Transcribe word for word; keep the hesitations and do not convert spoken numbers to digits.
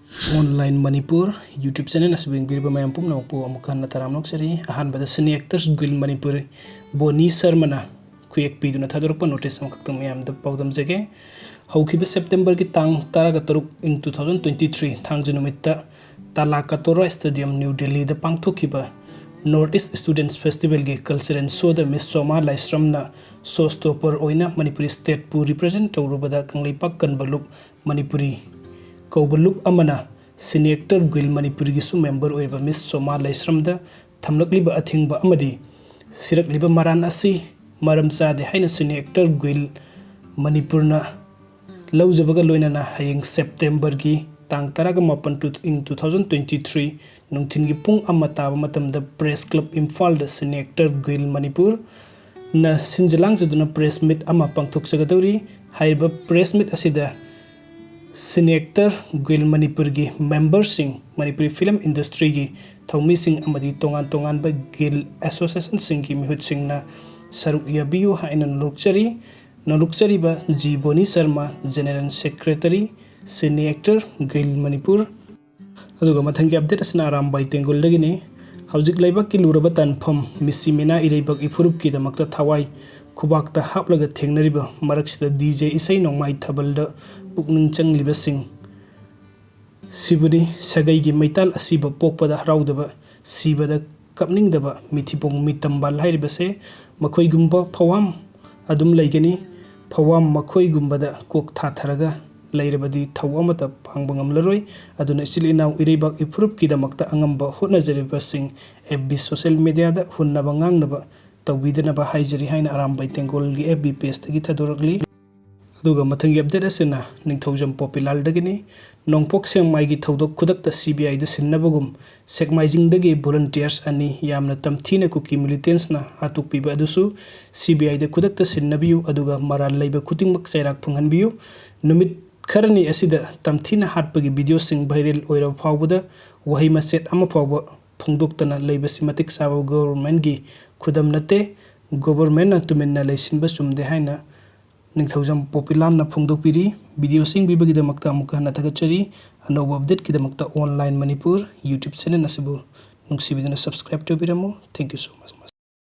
Online Manipur YouTube channel ꯑꯁꯤꯕꯨ ꯌꯦꯡꯕꯤꯔꯤꯕ ꯃꯌꯥꯝ ꯄꯨꯝꯅꯃꯛꯄꯨ ꯑꯃꯨꯛ ꯍꯟꯅ ꯇꯔꯥꯝꯅ ꯑꯣꯛꯆꯔꯤ꯫ ꯑꯍꯥꯟꯕꯗ Cine Actors Guild ꯃꯅꯤꯄꯨꯔ ꯕꯣꯅꯤ ꯁꯔꯃꯅ ꯈꯨꯌꯦꯛ ꯄꯤꯗꯨꯅ ꯊꯥꯗꯣꯔꯛꯄ notice ꯑꯃꯈꯛꯇꯪ ꯃꯌꯥꯝꯗ ꯄꯥꯎꯗꯝꯖꯒꯦ꯫ ꯍꯧꯈꯤꯕ Septemberꯒꯤ ꯇꯥꯡ ꯇꯔꯥꯒ ꯇꯔꯨꯛ ꯏꯪ two thousand twenty three ꯊꯥꯡꯖ ꯅꯨꯃꯤꯠꯇ ꯇꯥꯂꯥ ꯀꯇꯣꯔꯥ Stadium, New Delhiꯗ ꯄꯥꯡꯊꯣꯛꯈꯤꯕ North East Students Festivalꯒꯤ cultural showꯗ Miss ꯁꯣꯃꯥ ꯂꯥꯏꯁ꯭ꯔꯝꯅ show stopper ꯑꯣꯏꯅ ꯃꯅꯤꯄꯨꯔꯤ stateꯄꯨ represent ꯇꯧꯔꯨꯕꯗ ꯀꯪꯂꯩꯄꯥꯛ ꯀꯟꯕ ꯂꯨꯞ ꯃꯅꯤꯄꯨꯔꯤ ꯀꯧꯕ ꯂꯨꯞ ꯑꯃꯅ Cine Actor Guild ꯃꯅꯤꯄꯨꯔꯒꯤꯁꯨ member ꯑꯣꯏꯔꯤꯕ Miss ꯁꯣꯃꯥ ꯂꯥꯏꯁ꯭ꯔꯝꯗ ꯊꯝꯂꯛꯂꯤꯕ ꯑꯊꯤꯡꯕ ꯑꯃꯗꯤ ꯁꯤꯔꯛꯂꯤꯕ ꯃꯔꯥꯟ ꯑꯁꯤ ꯃꯔꯝ ꯆꯥꯗꯦ ꯍꯥꯏꯅ Cine Actor Guild ꯃꯅꯤꯄꯨꯔꯅ ꯂꯧꯖꯕꯒ ꯂꯣꯏꯅꯅ ꯍꯌꯦꯡ Septemberꯒꯤ ꯇꯥꯡ ꯇꯔꯥꯒ ꯃꯥꯄꯟ ꯇꯨ, ꯏꯪ two thousand twenty three ꯅꯨꯡꯊꯤꯜꯒꯤ ꯄꯨꯡ ꯑꯃ ꯇꯥꯕ ꯃꯇꯝꯗ Press Club ꯏꯝꯐꯥꯜꯗ Cine Actor Guild ꯃꯅꯤꯄꯨꯔꯅ ꯁꯤꯟꯖ ꯂꯥꯡꯖꯗꯨꯅ press meet ꯑꯃ ꯄꯥꯡꯊꯣꯛꯆꯒꯗꯧꯔꯤ꯫ ꯍꯥꯏꯔꯤꯕ press meet ꯑꯁꯤꯗ Cine Actor Guild ꯃꯅꯤꯄꯨꯔꯒꯤ memberꯁꯤꯡ, ꯃꯅꯤꯄꯨꯔꯤ film industryꯒꯤ ꯊꯧꯃꯤꯁꯤꯡ ꯑꯃꯗꯤ ꯇꯣꯉꯥꯟ ꯇꯣꯉꯥꯟꯕ guild associationꯁꯤꯡꯒꯤ ꯃꯤꯍꯨꯠꯁꯤꯡꯅ ꯁꯔꯨꯛ ꯌꯥꯕꯤꯌꯨ ꯍꯥꯏꯅ ꯅꯣꯂꯨꯛꯆꯔꯤ꯫ ꯅꯣꯂꯨꯛꯆꯔꯤꯕ G Boni Sharma, General Secretary, Cine Actor Guild Manipur. ꯑꯗꯨꯒ ꯃꯊꯪꯒꯤ update ꯑꯁꯤꯅ ꯑꯔꯥꯝꯕꯥꯏ ꯇꯦꯡꯒꯣꯜꯗꯒꯤꯅꯤ꯫ ꯍꯧꯖꯤꯛ ꯂꯩꯕꯥꯛꯀꯤ ꯂꯨꯔꯕ ꯇꯥꯟꯐꯝ ꯃꯤꯁꯤ ꯃꯤꯅꯥ ꯏꯔꯩꯕꯥꯛ ꯏꯐꯨꯔꯨꯞꯀꯤꯗꯃꯛꯇ ꯊꯋꯥꯏ ꯈꯨꯕꯥꯛꯇ ꯍꯥꯞꯂꯒ ꯊꯦꯡꯅꯔꯤꯕ ꯃꯔꯛꯁꯤꯗ DJ ꯏꯁꯩ ꯅꯣꯡꯃꯥꯏ ꯊꯥꯕꯜꯗ ꯄꯨꯛꯅꯤꯡ ꯆꯪꯂꯤꯕꯁꯤꯡ, ꯁꯤꯕꯨꯅꯤ ꯁꯥꯒꯩꯒꯤ ꯃꯩꯇꯥꯜ ꯑꯁꯤꯕ ꯄꯣꯛꯄꯗ ꯍꯔꯥꯎꯗꯕ, ꯁꯤꯕꯗ ꯀꯞꯅꯤꯡꯗꯕ ꯃꯤꯊꯤꯕꯣꯡ ꯃꯤꯇꯝꯕꯥꯜ ꯍꯥꯏꯔꯤꯕꯁꯦ꯫ ꯃꯈꯣꯏꯒꯨꯝꯕ ꯐꯧꯍꯥꯝ ꯑꯗꯨꯝ ꯂꯩꯒꯅꯤ꯫ ꯐꯧꯍꯥꯝ ꯃꯈꯣꯏꯒꯨꯝꯕꯗ ꯀꯣꯛ ꯊꯥꯊꯔꯒ ꯂꯩꯔꯕꯗꯤ ꯊꯧ ꯑꯃꯠꯇ ꯄꯥꯡꯕ ꯉꯝꯂꯔꯣꯏ꯫ ꯑꯗꯨꯅ ꯏꯆꯤꯜ ꯏꯅꯥꯎ ꯏꯔꯩꯕꯥꯛ ꯏꯐꯨꯔꯨꯞꯀꯤꯗꯃꯛꯇ ꯑꯉꯝꯕ ꯍꯣꯠꯅꯖꯔꯤꯕꯁꯤꯡ F B social mediaꯗ ꯍꯨꯟꯅꯕ ꯉꯥꯡꯅꯕ ꯇꯧꯕꯤꯗꯅꯕ ꯍꯥꯏꯖꯔꯤ ꯍꯥꯏꯅ ꯑꯔꯥꯝꯕꯥꯏ ꯇꯦꯡꯒꯣꯜꯒꯤ F B pageꯇꯒꯤ ꯊꯥꯗꯣꯔꯛꯂꯤ꯫ ꯑꯗꯨꯒ ꯃꯊꯪꯒꯤ update ꯑꯁꯤꯅ ꯅꯤꯡꯊꯧꯖꯝ ꯄꯣꯄꯤꯂꯥꯜꯗꯒꯤꯅꯤ꯫ ꯅꯣꯡꯄꯣꯛ ꯁꯦꯛꯃꯥꯏꯒꯤ ꯊꯧꯗꯣꯛ ꯈꯨꯗꯛꯇ C B Iꯗ ꯁꯤꯟꯅꯕꯒꯨꯝ ꯁꯦꯛꯃꯥꯏꯖꯤꯡꯗꯒꯤ volunteers ꯑꯅꯤ ꯌꯥꯝꯅ ꯇꯝꯊꯤꯅ ꯀꯨꯀꯤ militantsꯅ ꯍꯥꯠꯇꯣꯛꯄꯤꯕ ꯑꯗꯨꯁꯨ C B Iꯗ ꯈꯨꯗꯛꯇ ꯁꯤꯟꯅꯕꯤꯌꯨ, ꯑꯗꯨꯒ ꯃꯔꯥꯜ ꯂꯩꯕ ꯈꯨꯗꯤꯡꯃꯛ ꯆꯩꯔꯥꯛ ꯐꯪꯍꯟꯕꯤꯌꯨ꯫ ꯅꯨꯃꯤꯠ ꯈꯔꯅꯤ ꯑꯁꯤꯗ ꯇꯝꯊꯤꯅ ꯍꯥꯠꯄꯒꯤ videoꯁꯤꯡ viral ꯑꯣꯏꯔꯕ ꯐꯥꯎꯕꯗ ꯋꯥꯍꯩ ꯃꯆꯦꯠ ꯑꯃ ꯐꯥꯎꯕ ꯐꯣꯡꯗꯣꯛꯇꯅ ꯂꯩꯕꯁꯤ ꯃꯇꯤꯛ ꯆꯥꯕ governmentꯀꯤ ꯈꯨꯗꯝ ꯅꯠꯇꯦ꯫ Governmentꯅ ꯇꯨꯃꯤꯟꯅ ꯂꯩꯁꯤꯟꯕ ꯆꯨꯝꯗꯦ ꯍꯥꯏꯅ ꯅꯤꯡꯊꯧꯖꯝ ꯄꯣꯄꯤꯂꯥꯜꯅ ꯐꯣꯡꯗꯣꯛꯄꯤꯔꯤ꯫ ꯚꯤꯗꯤꯑꯣꯁꯤꯡ ꯄꯤꯕꯒꯤꯗꯃꯛꯇ ꯑꯃꯨꯛꯀ ꯍꯟꯅ ꯊꯥꯒꯠꯆꯔꯤ꯫ ꯑꯅꯧꯕ ꯑꯞꯗꯦꯠꯀꯤꯗꯃꯛꯇ Online Manipur YouTube ꯆꯦꯅꯦꯜ ꯑꯁꯤꯕꯨ ꯅꯨꯡꯁꯤꯕꯤꯗꯨꯅ subscribe ꯇꯧꯕꯤꯔꯝꯃꯨ꯫ Thank you so much.